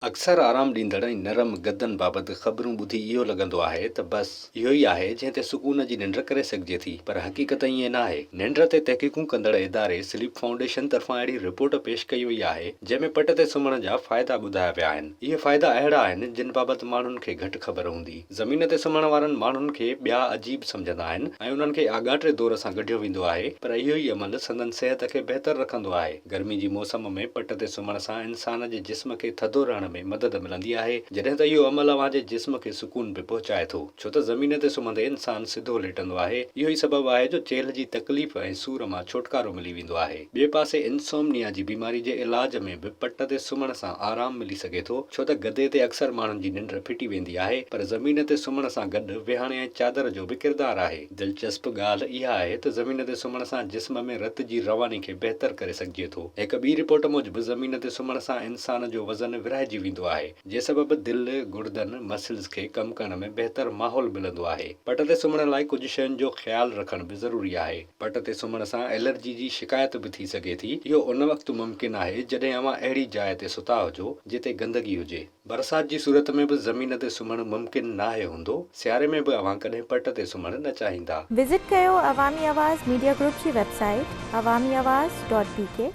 اڪثر آرام ڏيندڙ ۽ نرم گدن بابت خبرون ٻڌي اهو لڳندو آهي ته بس اهو ئي آهي جنهن تي سڪون جي ننڊ ڪري سگهجي ٿي پر حقيقت ائين ناهي. ننڊ تي تحقيقون ڪندڙ اداري سليپ فائونڊيشن طرفان اهڙي رپورٽ پيش ڪئي وئي آهي جنهن ۾ پٽ تي سمهڻ جا فائدا ٻڌايا ويا آهن. اهي فائدا اهڙا آهن جن بابت ماڻهن کي گهٽ خبر هوندي. زمين تي سمهڻ وارن ماڻهن کي ٻيا عجيب سمجهندا آهن ۽ انهن کي آڳاٽي دور سان ڳنڍيو ويندو آهي پر اهو ئي عمل سندن صحت کي بهتر رکندو آهي. گرمي جي موسم ۾ پٽ تي سمهڻ سان انسان جي جسم کي ٿڌو رهڻ ۾ مدد ملندي آهي، جڏهن ته اهو عمل اوهان جي جسم کي سڪون به پهچائي ٿو، ڇو ته زمين تي سمهندي انسان سڌو ليٽندو آهي، اهو ئي سبب آهي جو چيلهه جي تڪليف ۽ سور مان ڇوٽڪارو ملي ويندو آهي. ٻئي پاسي انسومنيا جي بيماري جي علاج ۾ به پٽ تي سمهڻ سان آرام ملي سگهي ٿو، ڇو ته گدي تي اڪثر ماڻهن جي ننڊ ڦٽي ويندي آهي، پر زمين تي سمهڻ سان گڏ ويهاڻي ۽ چادر جو به ڪردار آهي. دلچسپ ڳالهه اها آهي ته زمين تي سمهڻ سان جسم ۾ رت جي رواني کي بهتر ڪري سگهجي ٿو. هڪ ٻي رپورٽ موجب زمين تي سمهڻ سان انسان جو وزن ورهائجي ويندو آهي، جنهن سبب دل، گڙدن، Muscles، کي ڪم ڪرڻ ۾ بهتر ماحول ملندو آهي. پٽ تي سمهڻ لاء ڪجهه شين جو خيال رکڻ به ضروري آهي. پٽ تي سمهڻ سان الرجي جي شڪايت به ٿي سگهي ٿي. اهو ان وقت ممڪن آهي جڏهن اوهان اهڙي جاء تي ستا هجو جتي گندگي هجي. برسات جي صورت ۾ به زمين تي سمهڻ ممڪن ناهي هوندو، سياري ۾ به اوهان ڪڏهن پٽ تي سمهڻ نه چاهيندا. وزٽ ڪيو عوامي آواز ميڊيا گروپ جي website Awami Awaz dot B K.